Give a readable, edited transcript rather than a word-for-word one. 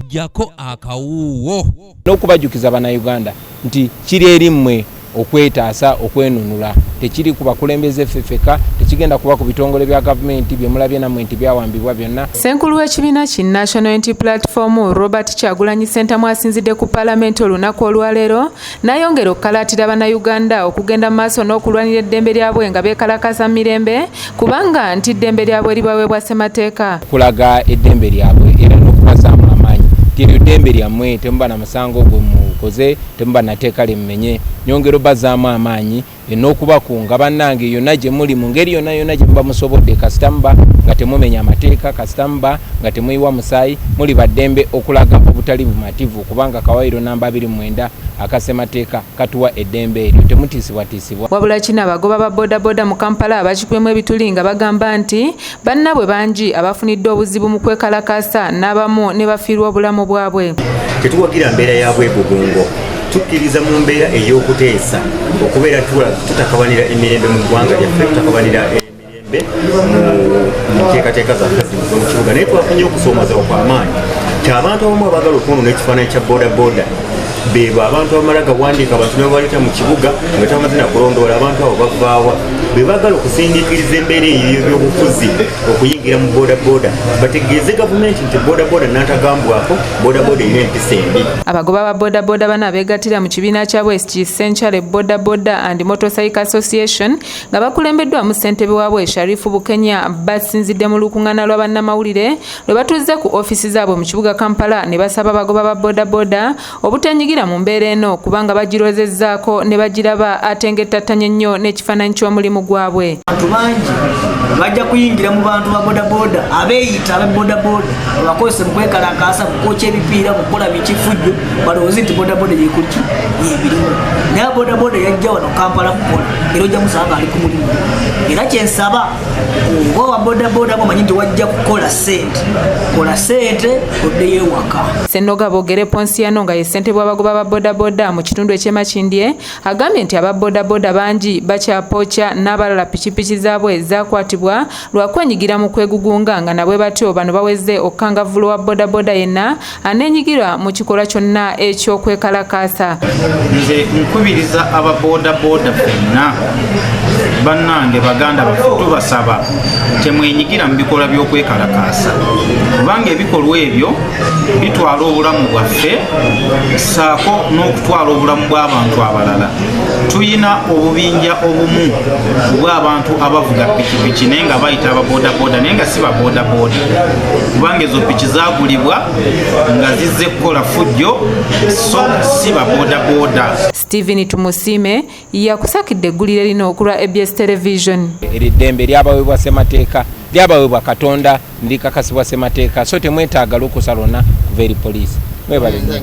Jjako akawuuwo. N'okubajjukiza Bannayuganda nti kiri eri mmwe okwetaasa, okwenunula. Tekiri ku bakulembeze ffe ffekka, tekigenda kuba ku bitongole bya gavumenti bye mulabye nammwe nti byawambibwa byonna. Ssenkulu w'ekibiina ki National Unity Platform, Robert Kyagulanyi Ssentamu, asinzidde ku Paalamenti olunaku olwaleero n'ayongera okukalaatira Bannayuganda okugenda mu maaso n'okulwanira eddembe lyabwe nga beekalakaasa mu mirembe, kubanga nti ddembe lyabwe libaweebwa ssemateeka. Kulaga eddembe lyabwe era n'okubazaamu amaanyi nti eryo ddembe lyammwe, temuba na musango gwe mukoze, temuba nateeka limmenye. Nyongera obazaamu amaanyi n'okubakunga, bannange, yonna gye muli, mu ngeri yonna yonna gye muba musobodde, kasita muba nga temumenya amateeka, kasita muba nga temuyiwa musaayi, muli baddembe okulaga obutali bumativu, kubanga kawairo namba 29 akasemateeka katuwa eddembe eryo. Temutiisibwatiisibwa. Wabula kino abagoba ba bodaboda mu Kampala bakikubyemu ebituli nga bagamba nti bannabwe bangi abafunidde obuzibu mu kwekalakaasa, n'abamu ne bafiirwa obulamu bwabwe. Tetuwagira mbeera ya bwegugungo. Tukkiriza mu mbeera ey'okuteesa, okubeera tutakabanira emirembe mu ggwanga lyaffe, tutakabanira emirembe mu nteekateeka zaffe mu kibuga. Naye twafunye okusoomoza okw'amaanyi ti abantu abamu abaagala okwonoona ekifaananyi kya bodaboda bebo abantu abamala gawandiika abantu nebabaleeta mu kibuga nga tebamaze nakulondoola abantu abo bavaawa. Be baagala okusindiikiriza embeera eyo y'ebyobufuzi okuyingira mu bodaboda, bategeeze gavumenti nti bodaboda nantagambwako, bodaboda erina empisa embi. Abagoba ba bodaboda bano abeegattira mu kibiina kyabwe ki Century Boda Boda and Motorcycle Association, nga bakulembeddwamu ssentebe waabwe Sharifu Bukenya, basinzidde mu lukuŋŋaana lwa bannamawulire lwe batuuze ku ofiisi zaabwe mu kibuga Kampala ne basaba abagoba ba bodaboda obutenyigira mu mbeera eno, kubanga bagirozezzaako ne bagiraba ate ng'ettattanye nnyo n'ekifaananyi ky'omulimu gwabwe. Abantu bangi bajja kuyingira mu bantu ba bodaboda abeeyita abe bodaboda, babakozese mu kwekalakaasa, mukwokya ebipiira, mukukola bikifujjo, balowooze nti bodaboda yekuliki yebirimu. Naye bodaboda yajja wano Kampala kukola, era ojja musanga ali ku mulimu. Era kyensaba, oba wa bodaboda mumanyi nti wajja kukola sente, kola sente oddeyo ewaka. Sennoga Bogere Ponsiano, nga ye ssentebe w'abagoba ba bodaboda mu kitundu eky'emakindye, agambye nti aba bodaboda bangi bakyapooca, n'abalala pikipiki zaabwe zakwatibwa lwa kwenyigira mu kwegugunga, nga nabwe batyo bano baweze okukangavvula wa bodaboda yenna aneenyigira mu kikolwa kyonna eky'okwekalakaasa. Nze nkubiriza ababodaboda ffenna, bannange, baganda baffe, tubasaba temwenyigira mu bikolwa by'okwekalakaasa, kubanga ebikolwa ebyo bitwala obulamu bwaffe ssaako n'okutwala obulamu bw'abantu abalala. Tuyina obubinja obumu obw'abantu abavuga pikipiki naye nga bayita ababodaboda, naye nga si babodaboda, kubanga ezo piki zagulibwa nga zizze kukola fujjo, so si babodaboda. Stephen Tumusiime yakusakidde eggulire lino okulwa ABS Television. Eryo eddembe lyabaweebwa ssemateeka, lyabaweebwa Katonda, ndikakasibwa ssemateeka, so temwetaaga lukusa lwonna kuva eri poliisi. Mwebale nnyo.